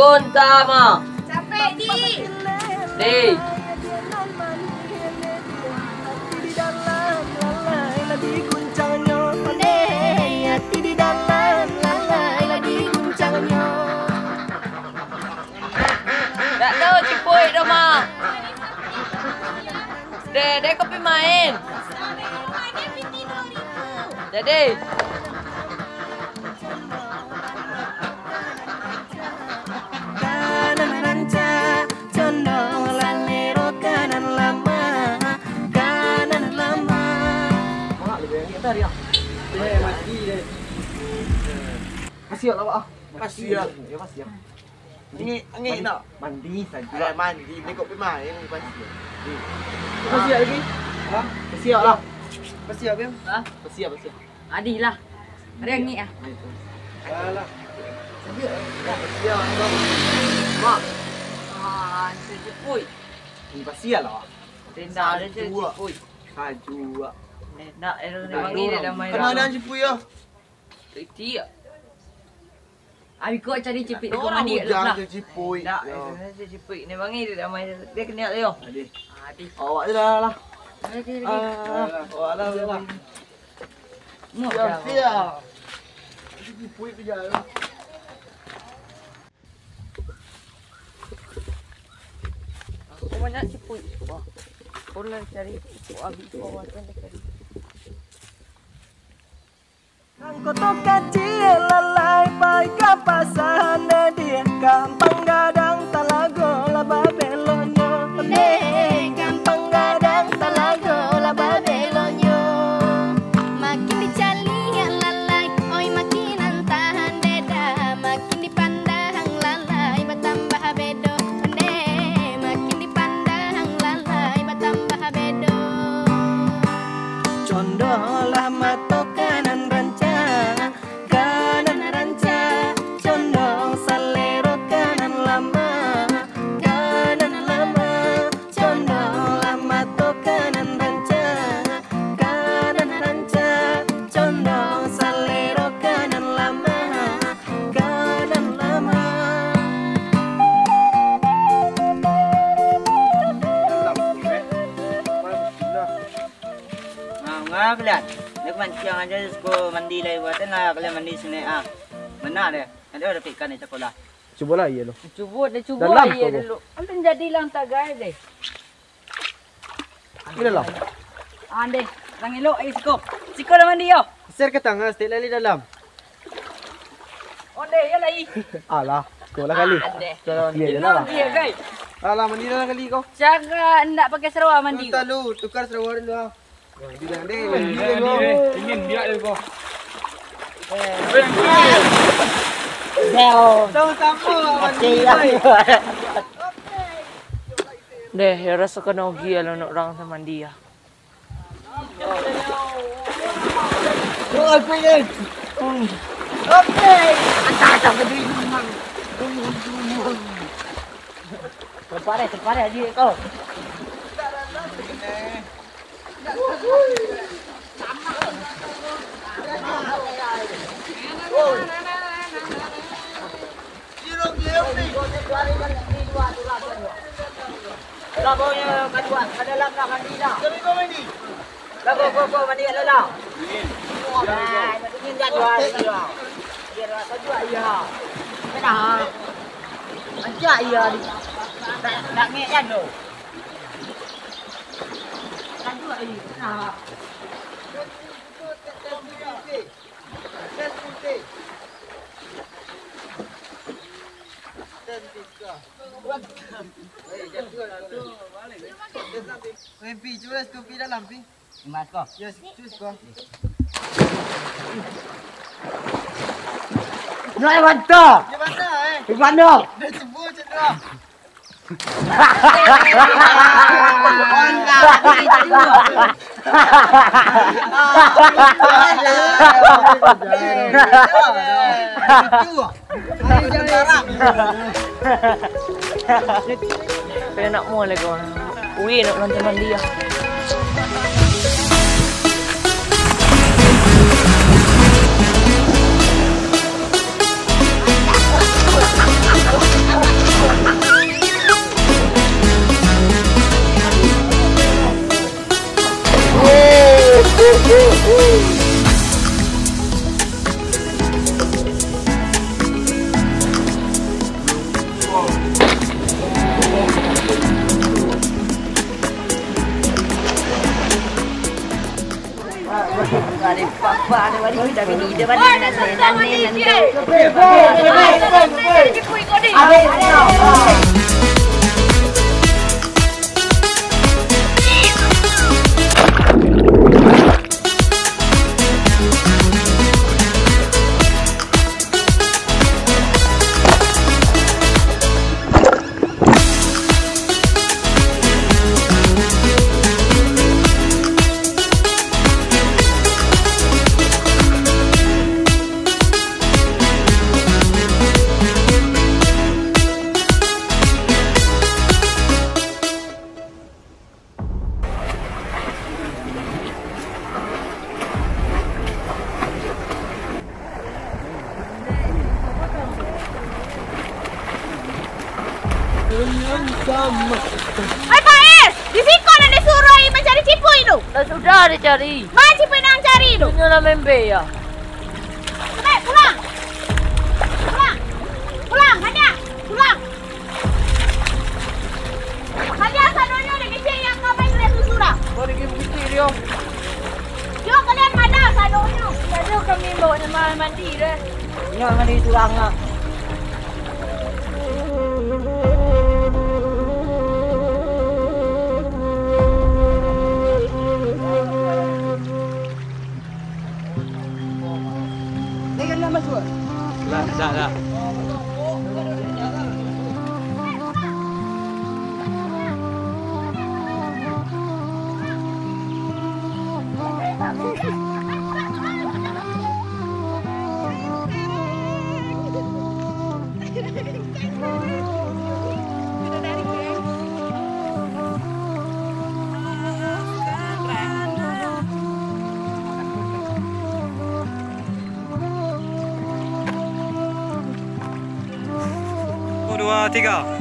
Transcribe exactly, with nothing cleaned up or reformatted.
Konta ma. Capek, Di. Di. Dak tahu Cipuik doh, Ma. Deh, deh, kopi main. Jadi. Kanan rancak, condong salero kanan lama, kanan lama. Pasiak lah, Wak, ah. Pasiak. Ya, pasiak. Angek, angek nak. Mandi sajo. Eh, mandi, ni kok pi main ni pasiak. Pasiak lagi? Hah? Pasiak lah. Pasiak, Bim? Hah? Pasiak, pasiak. Adih lah. Ari angek ah. Alah. Pasiak, Bang. Mak. Ah, si Cipuik. Ni pasiak lah. Rendah dia, si Cipuik. Sajuak. Nak, eh, nak panggil dia damai lah. Kenal dengan Cipuik ya? Iti ya. Abi kau cari Cipuik. Orang bujang tu Cipuik. Nak, eh, Cipuik. Ni panggil dia damai. Dia kenal dia. Adih. Adih. Awak je lah, lah. Adih, adih. Ah, awak lah, lah. Siap, siap. Cipuik tu jalan. Aku banyak Cipuik. Wah. Kau lah cari Cipuik, habis kau macam dia cari. Nang koto kaciak lalai pai ka pasa, neh di Gampang Gadang Talago lah babeloknyo. Neh Gampang Gadang Talago lah babeloknyo. Makin dicaliak lalai, oi makin antahan beda. Makin dipandang lalai batambah bedo. Neh makin dipandang lalai batambah bedo. Condohlah mato kanan rancak, kanan rancak, condong salero kanan lama, kanan lama, condohlah mato kanan rancak, kanan rancak, condong salero kanan lama, kanan lama. Nah, ngapa lihat? Dia mancing aja suko mandi lai buatan lah, kalian mandi sini ah. Benar deh. Nanti ada ikan di sekolah. Cubolah iya lo. Cubo deh, cubo Dalam iya tu, dulu. Antan jadilah tagai deh. Ini dalam. Andeh, orang elok air siko. Siko dah mandi yo. Share ke tangah, setiap lali dalam. Ondeh, ya lai. Alah, sekolah kali. Andeh. Iya, iya lah. Iya, guys. Alah, mandi dalam kali kau. Cara ndak pakai sarawa mandi. Tahu, tukar sarawa dulu ah. Mandi dalam deh, mandi dalam deh. Dingin biak deh kau. Sama-sama. Oke, ya. Deh, ya rasa kena ugi ya lo nak orang tu mandi ya. Oke. Oke. Antah tak peduli memang. Terparah, terparah dia kau. Lah, bawa nyo ka lua, ka dalam lah, mandi lah. Lah, bawa, bawa, bawa, mandi kat dalam. Wah, dingin kan, dua hari, dua. Biar rasa juga, iya. Kenapa? Rancak, iya. Tak, tak ngek kan, tu. Kan tu, iya. Kenapa? Weh, Pi, cubo lah siko Pi dalam, Pi. Mas ko. Yo, cubo siko. Nah, mantap. Yo, mantap, eh. Di mana? Dah cubo macam tu lah. Pengen nak mua lagi. Ui, nak nonton mandi ya. Oi, Faiz! Di siko nan disuruah mancari cipuik tu? Lah sudah dicari. Ma cipuik nan cari tu? Inyo lah membe ya. Cepat, pulang! Pulang! Pulang, banyak! Pulang! Kalian sadonyo dek kecek yang ka main sudah. Kau dek bukti dia. Yo, kalian mana sadonyo? Tadi kami bawa nama mandi deh. Inyo mandi surang lah. Lah, dah, dah. Satu, dua, tiga.